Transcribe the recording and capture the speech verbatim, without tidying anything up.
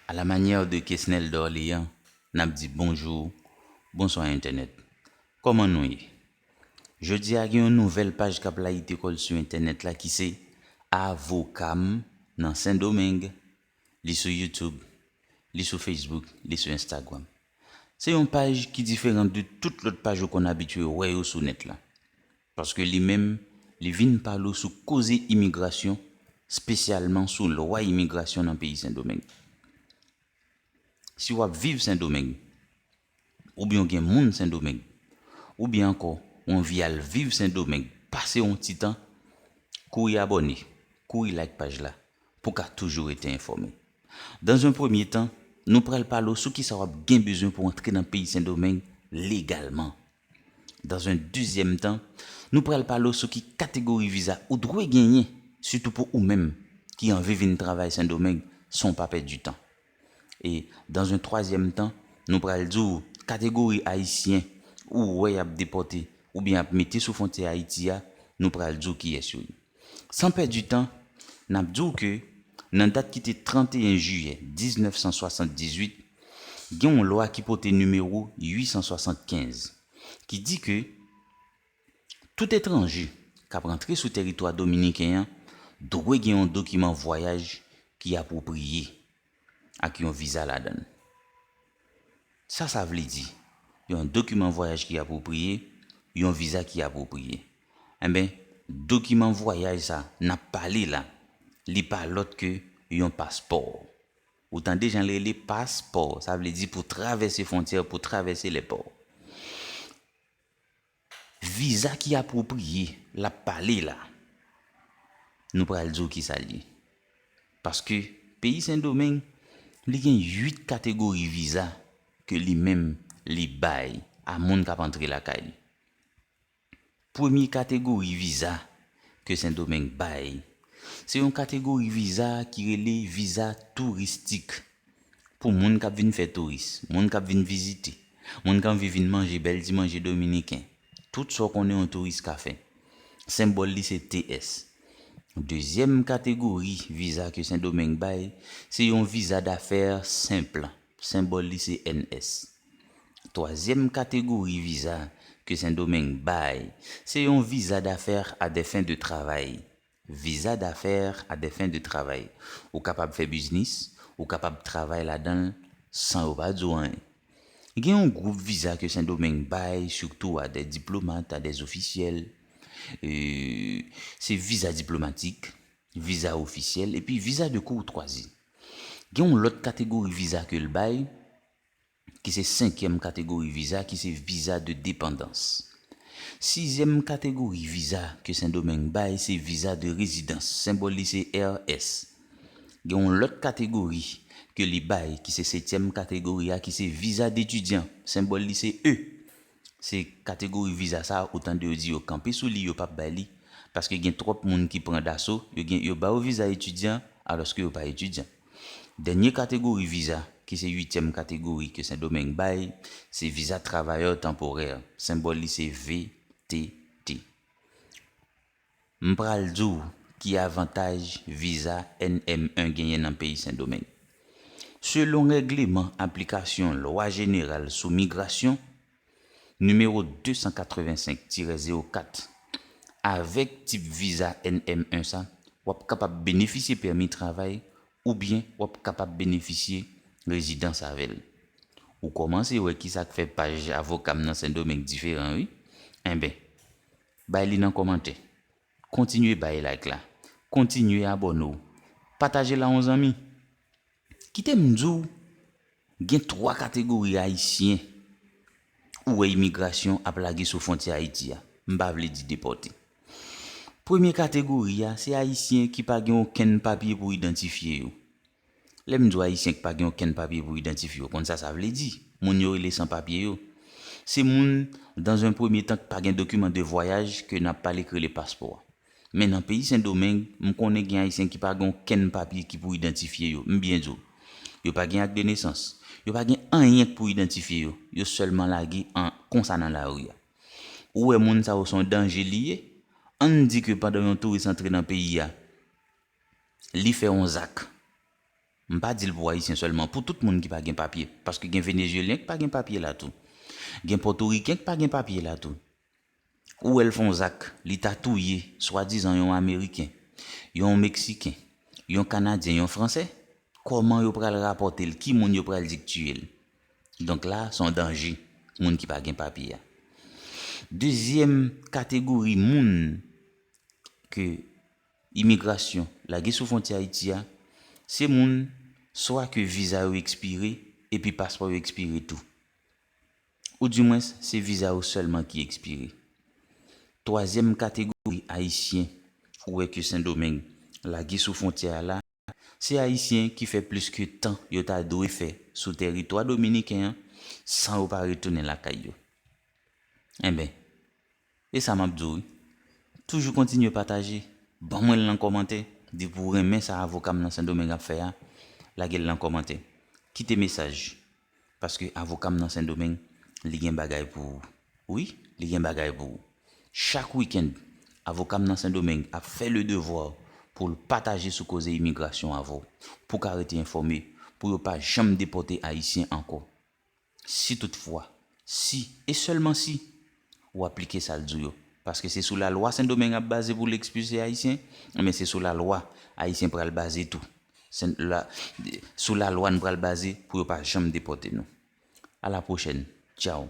À la manière de Kesnel d'Orléans, n ap di bonjou, bonswa entènèt. Kòman nou ye? Jodi a gen yon nouvèl paj k ap layite kò l sou entènèt la ki se Avoka m nan Sendomeng. Li sou YouTube, li sou Facebook, li sou Instagram. Se yon paj ki diferan de tout lòt paj ou konn abitye wè yo sou nèt la. Paske li menm, li vin pale w sou koze imigrasyon, espesyalman sou lwa imigrasyon nan peyi Sendomeng. Si w ap viv Sendomeng, oubyen w gen moun Sendomeng, oubyen ankò w anvi al viv Sendomeng, pase yon ti tan, kouri abòne, kouri like paj la, pou w ka toujou rete enfòme. Dans un premier temps, nou pral pale w sou kisa w ap gen bezwen pou w antre nan peyi Sendomeng legalman. Dans un deuxième temps, nou pral pale w sou ki kategori viza ou dwe genyen, sitou pou ou menm ki anvi vin travay Sendomeng san w pa pèdi tan. E dans un troisième temps, nou pral di w kategori Ayisyen ou wè y ap depòte oubyen ap mete sou fwontyè Ayiti a, nou pral di w kiyès yo ye. San pèdi tan, n ap di w ke nan dat ki te trannteyen jiyè diznèf san swasanndizuit, gen yon lwa ki pote nimewo uit san swasannkenz, ki di ke tout etranje k ap rantre sou teritwa dominiken an dwe gen yon dokiman vwayaj ki apwopriye ak yon viza ladan l. Sa sa vle di? Yon dokiman vwayaj ki apwopriye, yon viza ki apwopriye. Enben, dokiman vwayaj sa n ap pale la, li pa lòt ke yon paspò. Ou tande jan l rele paspò, sa vle di pou travèse fwontyè, pou travèse lèpò. Viza ki apwopriye l ap pale la, nou pral di w kisa l ye. Paske peyi Sendomeng, li gen uit kategori viza ke li menm li bay a moun k ap antre lakay li. Premye kategori viza ke Sendomeng bay, se yon kategori viza ki rele viza touristik. Pou moun k ap vin fè touris, moun k ap vin vizite, moun k anvi vin manje bèl ti manje dominiken, tout sa w konnen yon touris ka fè. Senbòl li se T S. Dezyèm kategori viza ke Sendomeng bay, se yon viza dafè senp. Senbòl li se N S. Twazyèm kategori viza ke Sendomeng bay, se yon viza dafè à des fins de travail. Viza dafè à des fins de travail. Ou kapab fè biznis, ou kapab travay ladan l san yo pa di w anyen. Gen yon gwoup viza ke Sendomeng bay, sitou à des diplomates, à des officiels. E, se viza diplomatik, viza ofisyèl, epi viza de koutwazi. Gen yon lòt kategori viza ke l bay, ki se senkyèm kategori viza, ki se viza de depandans. Sizyèm kategori viza ke Sendomeng bay, se viza de rezidans. Senbòl li se R S. Gen yon lòt kategori ke li bay, ki se setyèm kategori a, ki se viza detidyan. Senbòl li se E. Se kategori viza sa a, ou tande yo di yo kanpe sou li, yo p ap bay li, paske gen twòp moun ki pran daso, yo gen, yo ba yo viza etidyan, alòske yo pa etidyan. Dènye kategori viza, ki se uityèm kategori ke Sendomeng bay, se viza travayè tanporè. Senbòl li se V T T. M pral di w ki avantaj viza N M en genyen nan peyi Sendomeng. Selon règleman aplikasyon Lwa Jeneral sou Migrasyon, nimewo de san katrevensenk tirè zewo kat, avèk tip viza N M en sa, w ap kapab benefisye pèmi travay oubyen w ap kapab benefisye rezidans avè l. Ou kòmanse wè kisa k fè paj Avoka m nan Sendomeng diferan, wi. Enben, bay li nan kòmantè. Kontinye bay like la. Kontinye abòne w. Pataje l a yon zanmi. Kite m di w, gen twa kategori Ayisyen ou wè imigrasyon ap lage sou fwontyè Ayiti a. M pa vle di depòte. Premye kategori a, se Ayisyen ki pa gen okenn papye pou idantifye yo. Lè m di w Ayisyen ki pa gen okenn papye pou idantifye yo, konn sa sa vle di? Moun yo rele san papye yo. Se moun, dans un premier temps, ki pa gen dokiman de vwayaj ke n ap pale k rele paspò a. Men nan peyi Sendomeng, m konnen gen Ayisyen ki pa gen okenn papye ki pou idantifye yo. M byen di w. Yo pa gen ak de nesans. Yo pa gen anyen k pou idantifye yo. Yo sèlman lage an konsa nan lari a. Ou wè moun sa yo se yon danje li ye? Ann di ke pandan yon touris antre nan peyi a, li fè yon zak. M pa di l pou Ayisyen sèlman, pou tout moun ki pa gen papye. Paske gen Venezyelyen ki pa gen papye la tou. Gen Pòtoriken ki pa gen papye la tou. Ou wè l fè yon zak, li ta touye, swadizan yon Ameriken, yon Meksiken, yon Kanadyen, yon Fransè, kòman yo pral rapòte l? Ki moun yo pral di k tiye l? Donk la, se yon danje, moun ki pa gen papye a. Dezyèm kategori moun ke imigrasyon lage sou fwontyè Ayiti a, se moun swa ke viza yo ekspire epi paspò yo ekspire tou. Oudimwens, se viza yo sèlman ki ekspire. Twazyèm kategori Ayisyen ou wè ke Sendomeng lage sou fwontyè a la, se Ayisyen ki fè plis ke tan yo ta dwe fè sou tèritwa dominiken an san yo pa retounen lakay yo. Enben, e sa m ap di w wi. Toujou kontinye pataje. Ban mwen l nan kòmantè. Depi w renmen sa avoka m nan Sendomeng ap fè a, lage l nan kòmantè. Kite mesaj. Paske avoka m nan Sendomeng, li gen bagay pou ou. Wi, li gen bagay pou ou. Chak wikenn, avoka m nan Sendomeng ap fè le devwa pou l pataje sou koze imigrasyon avè w, pou w ka rete enfòme, pou yo pa janm depòte Ayisyen ankò. Si toutfwa, si, e sèlman si, ou aplike sa l di w yo. Paske se sou lalwa Sendomeng ap baze pou l ekspilse Ayisyen, men se sou lalwa Ayisyen pral baze tou. Sen, la, sou lalwa n pral baze pou yo pa janm depòte nou. A la pwochèn. Tchaw.